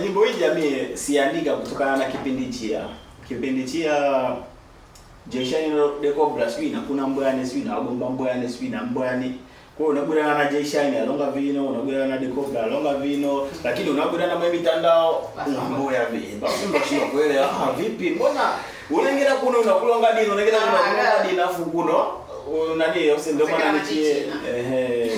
Nyimbo hii jamii siandika kutokana na kipindi chia. Kipindi chia Jenshine Dicobra sijui na kuna mbwani sijui na agomba mbwani sijui na mbwani. Kwa hiyo unagurana na Jenshine alonga vino, unagurana na Dicobra alonga vino, lakini unagurana na mitandao unamboya vino. Basi ndio kuelewa ah vipi mbona unaingia kuno unakulonga dino unaingia kuno unakulonga dino afu kuno nani ndio maana nichie ehe.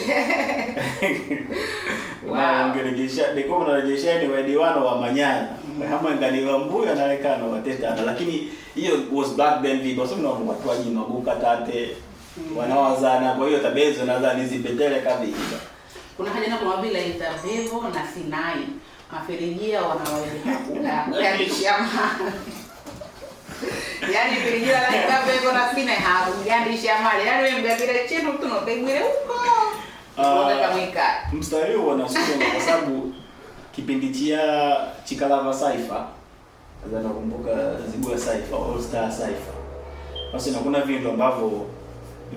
Wow, ngeregesha Dicobra na Jenshine wa diwano wa manyana. Kama ngaliwa mbuya na lekano watetana lakini hiyo was back then vipi sababu na watu waji maguka tate wanawazana kwa hiyo tabezo nadhani zipendele kabisa. Kuna haja na kuna vile itavevo na Sinai maferijia wanawaelekea kula mali. Yaani ferijia la itavevo na Sinai hakuandisha mali. Yaani wewe mbele chenu tunopegwile huko. Mstari huo unasoma kwa sababu kipindi chia Chikalava Cypher sasa nakumbuka Zigua Cypher, All Star Cypher. Basi na kuna vitu ambavyo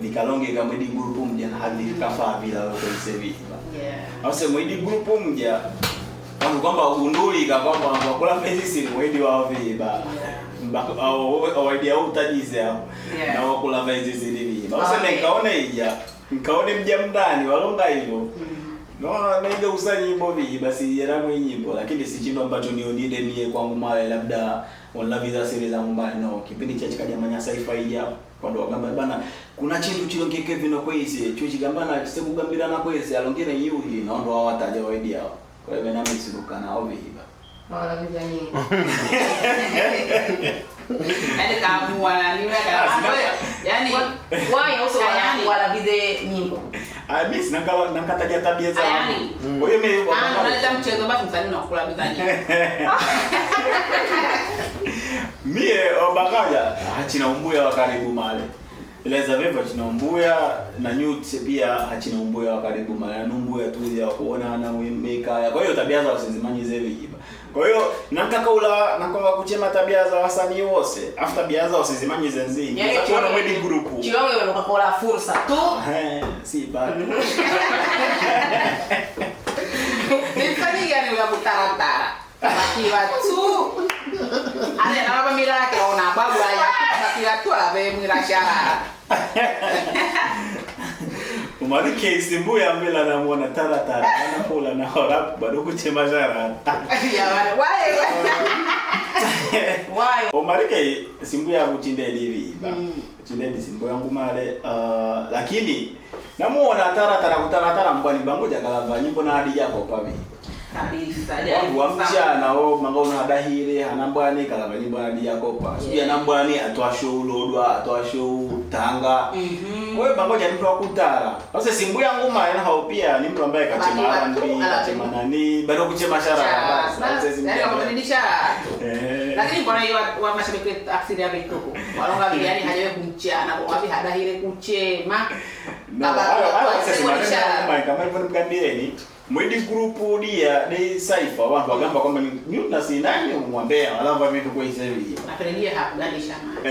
vikalonge kama mwidi group mja hadi kafaa bila wewe kusevi. Yeah. Basi mwidi group mja kama kwamba ugunduli kwamba wakula fezi si mwidi wao viba. Au idea utajize hapo. Na wakula fezi si hivi. Basi nikaona ija, nikaone mja mndani walonga hivyo. No, naiga usanyi nyimbo vi basi yeramu nyimbo lakini si chindo ambacho nionide mie kwangu male labda onlaviza siri zangu mbali no kipindi cha chikajamanya saifa ija kwa ndo gamba bana kuna chindu chilongeke vino kwese chuchigambana chisekugambira na kwese alongere yuhi na ndo hawataja waidi hao kwa hiyo nami sirukana au vihiba wala viza nyingi yani kaamua ni wewe yani why also wala vize nyimbo. Ah mimi sina nakataja tabia zangu. Kwa hiyo mimi unaleta mchezo basi msanii unakula bidhaa nyingi. Mie obakaja hachina umbuya wa karibu male. Eleza vevo hachina umbuya na nyute pia hachina umbuya wa karibu male. Numbuya tu ya kuona na muimeka. Kwa hiyo tabia za usizimanyize vijiba. Kwa hiyo nataka ula nakomba kuchema tabia za wasanii wose. Afu tabia za usizimanyize nzingi. Sasa kuona mwedi group. Chilonge wanakola fursa tu. Si bad. Ni msanii gani wa kutaratara? Akiwa tu. Ale na baba mira ke ona babu aya kila tu ala mwira shara. Umarike simbu ya mbela na muona tara tara anakula na rap bado kuchema shara. Ya wale why Umarike simbu ya kuchindeli hivi ba. Kuchindeli simbu yangu male lakini namuona tara tara kutara tara mbwani bangoja kalava nyimbo na hadi yako pavi. Kabisa. Wangu wa mchana o manga unadahire hanambwani kalava nyimbo na hadi yako pa. Sijui anambwani atoa show Lodwa, atoa show Tanga. Wewe bangoja mtu akutara. Sasa simbu yangu male na hao pia ni mtu ambaye kachema R&B, kachema nani, bado kuchema shara. Sasa simbu yangu. Lakini mbona hiyo wa mashabiki asili ya Bitoko walonga yani hajawe kumchana kwa wapi hadahire kuchema. Kama hivyo nimgambieni mwidi group dia ni saifa watu wagamba kwamba ni na sinani umwambea wala vitu kwa hivi. Napendelea hakugandisha mama.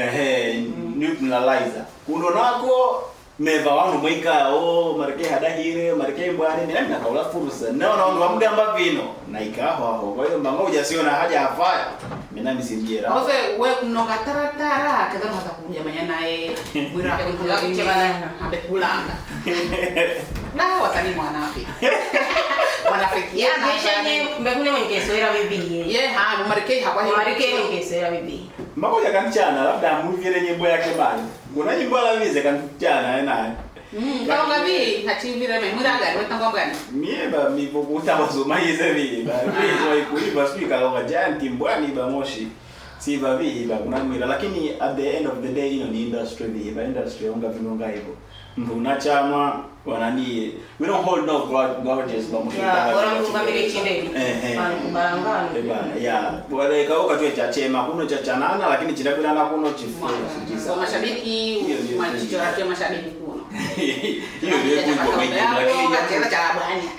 Newton na Liza. Kundo nako meva wangu mwika o marike hadahire marike mbwani mimi nakaula fursa. Naona wangu wamgamba vino na ikaho hapo. Kwa hiyo mbangoja siona haja hafaya. Mimi nisimjera. Ose we mnoga tara tara kaza hata kuja manya naye mwira kula kuchema ambe kulanga. Na wasanii mwanafi. Wanafikiana. Yeye mbekune mwenye bibi. Ye ha marike hakwa marike mwenye bibi. Mbakoja kanchana labda amuvire nyimbo yake bali. Kuna nyimbo la vize kanchana naye. Kaonga vi hachivire me mwiraga ni wetangwa gani? Mie ba mivokuta basoma hize vi. Ba vizo ikuiba sijui kalonga giant mbwani ba moshi. Si ba vi ba kuna mwira lakini at the end of the day ino ni industry vi ba industry onga vinonga hivyo. Mbuna chama wanani we don't hold no grudges ba moshi. Yeah, ora mtungamire chindeni. Bana bana. Yeah, wale kauka chwe cha chema kuno cha chanana lakini chirakwirana kuno chifu. So mashabiki machicho yake mashabiki kuno. Hiyo ndio kubwa mwenye lakini chela cha bani.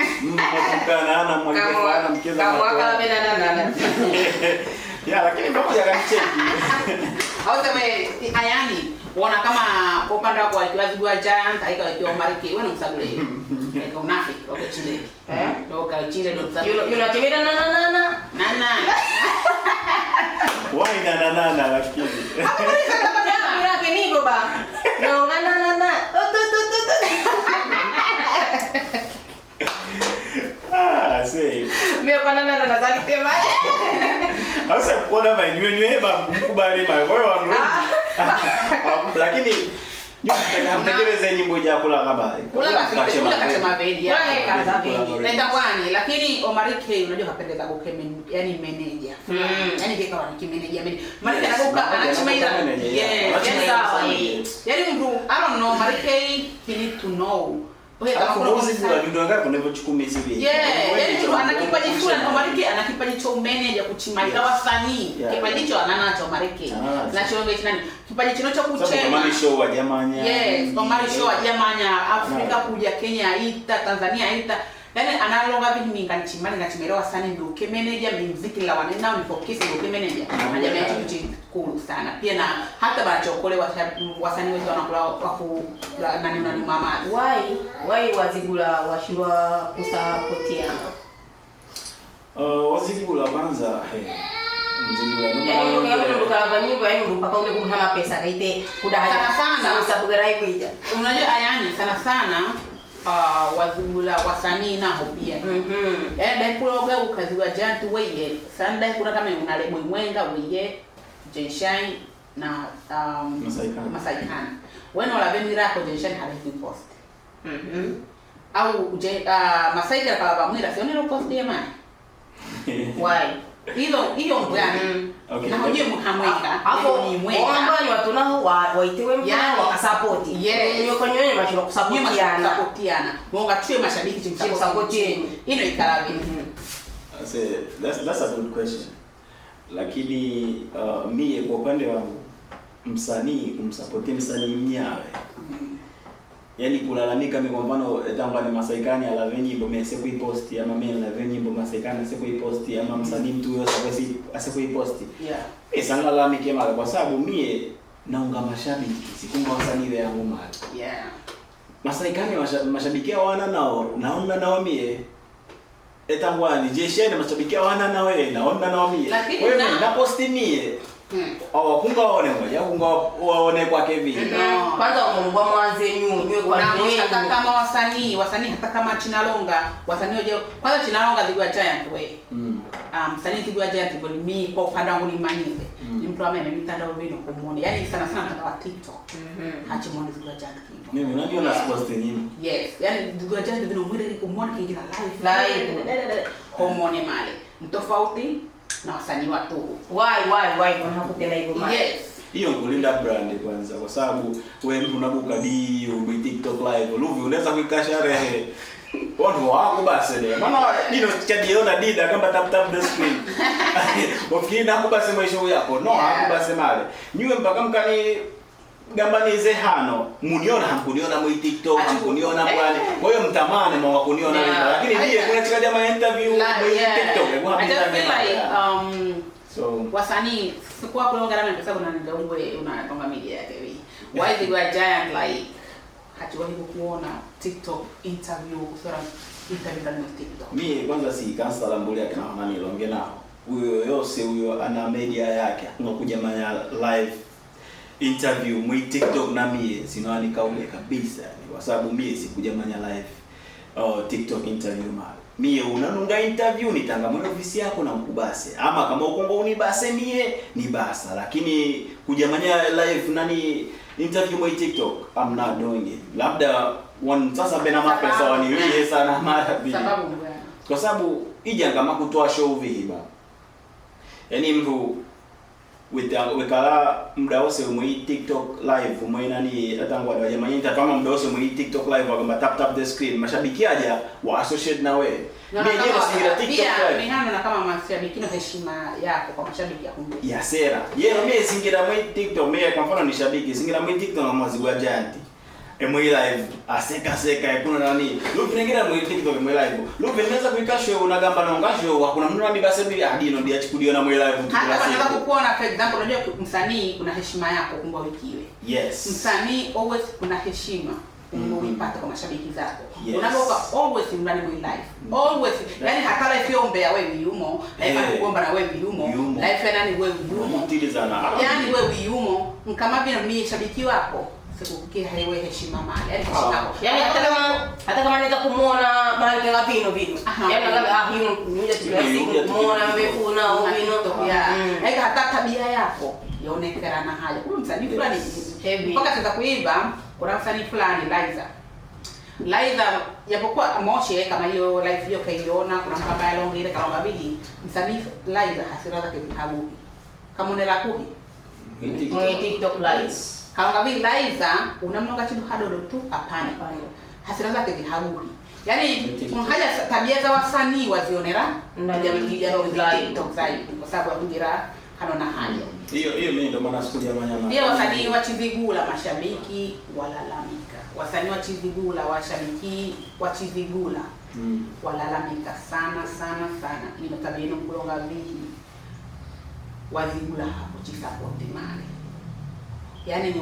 Mkana na mwalimu mkeza kama kama bena na. Ya lakini pamoja kanicheki. Au sema ayani wana kama kwa upande wako wazigua giant haika wakiwa marike wewe unamsagule. Ndio unafiki okay chile. Eh? Ndio ka chile ndio msagule. Yule chimira na na na na. Na na. Why na na na na lakini. Mira que ni boba. No na na na na. Tu tu tu tu. Ah, sei. Mimi kwa na na na zali tema. Sasa kuona mainywe ba mkubali ba wewe wangu. Lakini mtekeleze nyimbo ya kula kabali. Kula kachema bendi. Nenda kwani lakini Omarike unajua kapendeza goke yani manager. Yani kika wana kimeneja manager. Marike anagoka anachimaira. Yes, sawa. Yani mtu I don't know Marike he need to know. Oye kama kuna uzikula vindo ngapi kuna hivyo chukumezi hivi. Yeah, yani mtu ana kipaji fulani Omarike ana kipaji cha manager kuchimaira wasanii. Kipaji cho ananacho Omarike. Na chonge nani? Kipaji chino cha kuchema. Omari show wa jamanya. Yes, Omari show wa jamanya Afrika kuja Kenya ita Tanzania ita. Yani analoga vingi nganichimali ngachimera wasanii ndio ke manager muziki la wanena ni focus ndio ke manager. Anajamia kitu kikulu sana. Pia na hata barachokole wasanii wetu wanakula waku nani nani mama. Why wazigula washindwa kusapotiana? Wazigula kwanza mzigula noma. Yaani ndio nyimbo yaani mpaka ule kumhama pesa kaite kudaha sana subscribe ija. Unajua ayani sana sana wazigula wasanii nao pia. Dai kuloga ukazigwa giant weye. Sanda kuna kama una lebo mwenga weye Jenshan na Masaikana. Wena la bemira ko Jenshan halithi post. Au Masaikana kala bamwira sione lo post ya man. Why? Hiyo mbwani. Okay. Na hoje muhamwenga. Hapo ni mwenga. Wambani watu nao waitiwe mfano wakasupport. Yes. Nyoko nyonyo bashiro kusapotiana. Kusapotiana. Mwonga tuwe mashabiki chimsapotieni. Ino ikalabi. So that's a good question. Lakini mie kwa upande wangu msanii kumsupport msanii mnyawe. Yaani kulalamika mimi kwa mfano tangu ni Masaikani alave nyimbo mimi sikuiposti ama mimi alave nyimbo Masaikani sikuiposti ama msanii mtu yote asikuiposti. Yeah. Mimi sangalalamike mara kwa sababu mie naunga mashabiki sikunga wasanii wangu mara. Yeah. Masaikani mashabiki wana nao naona nao mie. Etangwani jeshi na mashabiki wana na wewe na ona na mie. Wewe na posti mie. Awakunga waone moja, kunga waone kwa Kevin. No. Kwanza umungwa mwanze nyunywe kwa nini? Hata kama wasanii hata kama Chinalonga, wasanii waje kwanza Chinalonga zigwa giant we. Msanii zigwa giant kwa mimi kwa upande wangu ni manyinde. Ni mtu ambaye mitandao vino kumuone. Yaani sana sana mtandao wa TikTok. Hachimuone zigwa giant kivo. Mimi unajua na post nini? Yes, yaani zigwa giant vino mwile kumuone kiingira live. Kumuone male. Mtofauti na wasanii watu. Why wanakutela hivyo mali? Yes. Hiyo kulinda brand kwanza kwa sababu wewe mtu unabuka di ume TikTok live luvi unaweza kuikasha rehe. Watu wako basi ne. Maana dino chadiona dida kama tap tap the screen. Ufikiri na kubase maisha yako. No, hakubase male. Nywe mpaka mkani gambanize hano. Muniona hamkuniona mu TikTok, hamkuniona bwana. Kwa hiyo mtamane mwa kuniona yeah. Lakini ndiye kuna chika jamaa interview mu TikTok. I just feel like so wasanii sikuwa kulonga na kwa sababu na ngwe unatonga media yake hivi. Why they were giant like hatuwahi kuona TikTok interview kusora interview ndani ya TikTok. Mimi kwanza si kansala mbuli yake na nani longe nao. Huyo yose huyo ana media yake. Unakuja manya live interview mwi TikTok na mie sinoani kaule kabisa ni kwa sababu mie sikuja manya live TikTok interview mara. Mie unanunga interview nitanga mwana ofisi yako na mkubase ama kama ukongo unibase mie ni basa, lakini kuja manya live nani interview mwi TikTok I'm not doing it. Labda one sasa bena mapesa waniwie sana mara bi. Sababu gani? Kwa sababu ija kama kutoa show vihiba. Yaani mtu wekala muda wose mwi TikTok live mwi nani atangwa wa jamaa nyingi kama muda wose mwi TikTok live wakamba tap tap the screen mashabiki aja wa associate na wewe. Mimi yeye singira TikTok live. Mimi hano na kama mashabiki na heshima yako kwa mashabiki ya kumbe. Ya sera. Yeye mimi singira mwi TikTok mimi kwa mfano ni shabiki singira mwi TikTok na mwazi wa giant. Mwi live aseka seka kuna nani. Lupi ningira mwi TikTok mwi live. Lupi naweza kuikasho unagamba na ngasho hakuna mtu nani basi mimi adino ndiye achikudio mwi live mtu kila siku. Hata kukuona for example unajua msanii kuna heshima yako kumbwa wikiwe. Yes. Msanii always kuna heshima unaoipata kwa mashabiki zako. Yes. Unapokuwa always ndani mwi live. Always. Yaani hata live yombea wewe yumo, live akugomba na wewe yumo, live nani wewe yumo. Mtilizana. Yaani wewe yumo kama vile mimi shabiki wako. Sikukia haiwe heshima mali. Yaani heshima yako. Yaani hata kama naweza kumuona mahali kama vino vino. Yaani kama hiyo mmoja tu kumuona wewe una vino. Yeah. Yaani hata tabia yako yaonekana na haja. Kuna msanii fulani mpaka sasa kuiba, kuna msanii fulani Liza. Liza japokuwa moshe kama hiyo live hiyo kaiona kuna mkamba alonge ile kama bigi msanii Liza hasira zake habuki. Kama unela kuhi. TikTok live. Kama vile Liza unamnonga chini hadodo tu hapana. Hasira zake zihabuki. Yaani haja tabia za wasanii wazionera na jamii ya TikTok zaidi kwa sababu akungira hano na haja. Hiyo mimi ndio maana sikuja manyama. Pia wasanii wa Chizigula mashabiki walalamika. Wasanii wa Chizigula washabiki wa Chizigula walalamika sana sana sana. Ni tabia ino kulonga vihi wazigula hapo chisapoti mali. Yaani ni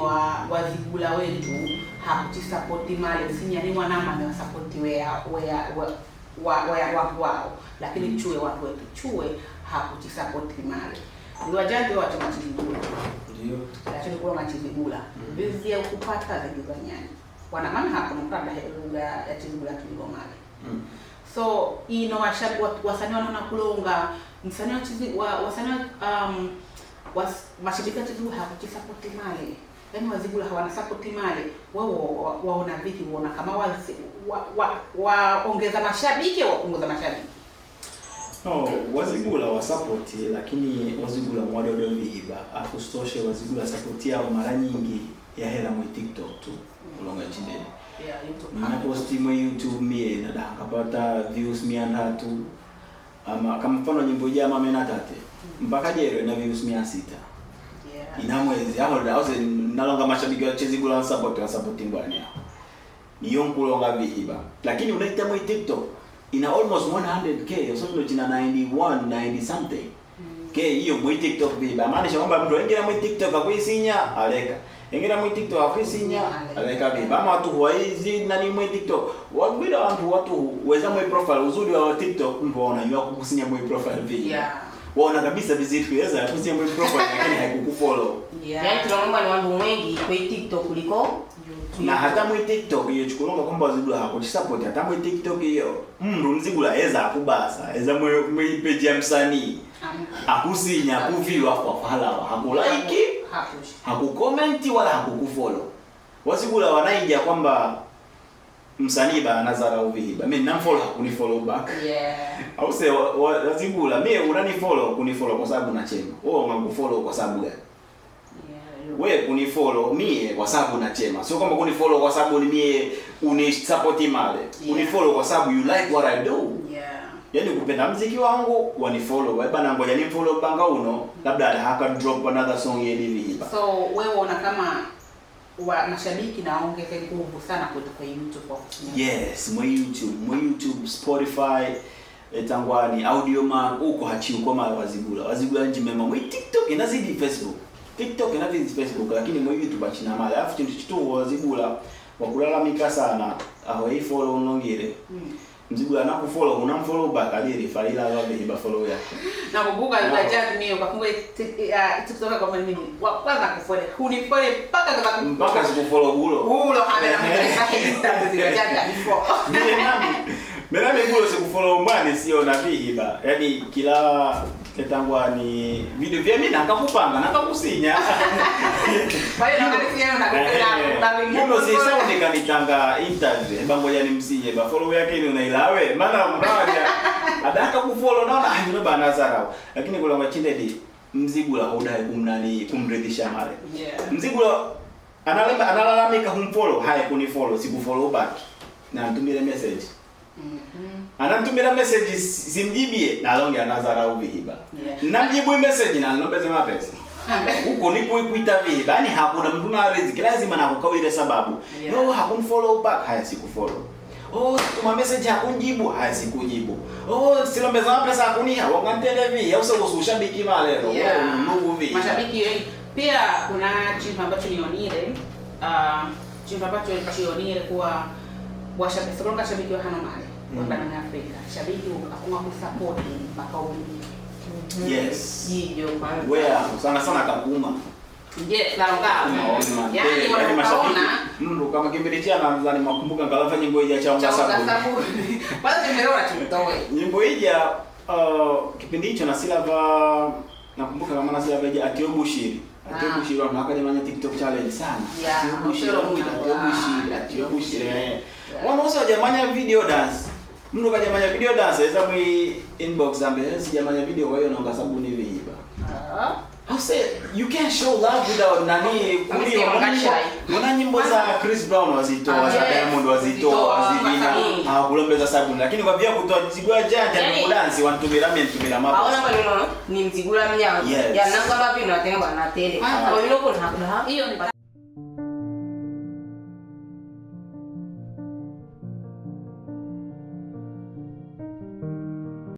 wazigula wetu hakuchisapoti mali sinya ni mwanama ni wasapoti wao lakini chue watu wetu chue hakuchisapoti mali. Ni wajante watu machizigula. Ndio. Lakini kwa machizigula bizi ya kupata za nyani. Wana maana hapo mkabla lugha ya Chizigula tuligomale. So ino washabiki wasanii wanaona kulonga msanii wa Chizigula wasanii mashabiki wa Chizigula hakuchisapoti mali. Yaani wazigula hawana support mali. Wao waona vipi waona kama waongeza mashabiki au wapunguza mashabiki? No, wazigula wa support lakini wazigula mwadodo vihiba. Akusitoshe wazigula support yao mara nyingi ya hela mwa TikTok tu. Kulonga chindeni. Yeah, YouTube. Na posti mwa YouTube mie na kapata views 300 ama kama mfano nyimbo jama mena tate. Mpaka jero ina views 600. Yeah. Ina mwezi hapo ndio nalonga mashabiki wa Chizigula support wa support ngwani hapo. Niyo nkulonga vihiba. Lakini unaita mwa TikTok ina almost 100k so ndio jina 91 90 something. K hiyo mwa TikTok vihiba. Maanisha kwamba mtu wengine mwa TikTok akuisinya aleka. Ingira mwi TikTok akwisinya aleka viba ama watu huwaizi nani mwi TikTok. Wabila watu weza mwi profile uzuri wa TikTok mtu waona yua kukusinya mwi profile vi. Yeah. Waona kabisa vizitu yeza kusinya mwi profile lakini haikukufollow. Yeah. Yaani tunaomba ni watu wengi kwa TikTok kuliko YouTube. Na hata mwi TikTok hiyo chukulonga kwamba wazigula hakuchisupport hata mwi TikTok hiyo. Mndu mzigula eza akubasa, eza mwi page ya msanii. Akusinya akuviwa kwa halawa, hakulike, hakukomenti wala hakukufollow. Wazigula wanaingia kwamba msanii ba nazara uvihiba. Mimi namfollow hakunifollow back. Yeah. Au se wazigula mimi unanifollow kunifollow kwa sababu nachema. Wewe unakufollow kwa sababu gani? Wewe kunifollow mie kwa sababu nachema. Sio kwamba kunifollow kwa sababu ni mie unisupport male. Yeah. Unifollow kwa sababu you like what I do. Yeah. Yaani kupenda mziki wangu wanifollow. Wewe bana ngoja nimfollow banga uno labda haka drop another song yeli hiba. So wewe una kama wa mashabiki na ongeze nguvu sana kutoka YouTube kwa kutumia. Yes, mwe YouTube, Spotify, etangwani Audiomack uko hachi uko mara wazigula. Wazigula nji mema mwe TikTok inazidi Facebook. TikTok inazidi Facebook lakini mwe YouTube achina mara. Alafu chintu chitu wazigula wakulalamika sana aho hii follow unongire. Mzigula anakufollow unamfollow back aliri falila wabe hiba follow yake. Na kubuka ndio mimi ukafungue TikTok kwa mimi. Kwanza kufollow. Unifollow mpaka mpaka sikufollow hulo. Hulo hamela mimi ndio before. Mimi nami hulo sikufollow mbani sio na vihiba. Yaani kila ketangwa ni video vya mimi nakakupanga nakakusinya. Kwa hiyo nakalisia na na mimi si sound kanitanga interview. Eba ngoja nimsinye ba follow yake ni unailawe maana mnaja adaka kufollow naona ah bana zarau. Lakini kula machinde mzigula hodai kumnani kumridhisha male. Yeah. Mzigula analalamika humfollow haya kunifollow sikufollow back. Na mtumire message. Anamtumira message simjibie na longe anazarau vihiba. Yeah. Namjibu message na nilombeze mapesa. Huko nipo ikuita vihiba. Yaani hakuna mtu na riziki lazima na kukawile sababu. Yeah. No hakumfollow back haya sikufollow. Oh tuma message hakunjibu haya sikujibu. Oh silombeza mapesa hakuniha wangantele vi au sio ushabiki malero. Yeah. Ndugu vi. Mashabiki wengi pia kuna chimba ambacho nionile chimba ambacho chionile kuwa washabiki sokonga shabiki wa hano male. Barani Afrika shabiki akunga kusupport mpaka ulingi. Yes. Hiyo kwanza. Wewe sana sana kakuma. Yes, na ngao. Yaani mashabiki mtu kama kimbilichia na nadhani makumbuka ngalafa nyimbo hii ya chaunga sabuni. Kwanza nimeona tutoe. Nyimbo hii ya kipindi hicho na silava nakumbuka kama na silava ya Atiobushiri. Atiobushiri watu wakajamanya TikTok challenge sana. Atiobushiri, Atiobushiri. Wanaosa jamanya video dance. Mtu kajamanya video dance aweza mwi inbox ambe sijamanya video kwa hiyo naonga sabuni viiba. I say you can't show love without nani kulio. Mwana nyimbo za Chris Brown wazitoa, za Diamond wazitoa, zivina hawakulombeza sabuni lakini kwa vile kutoa zigwa janja ni dance wantumira mimi ntumira mapa. Haona kwa nini ni mzigula mnyama. Ya nanga ngapi na tena bwana tele. Kwa hiyo kuna hiyo ni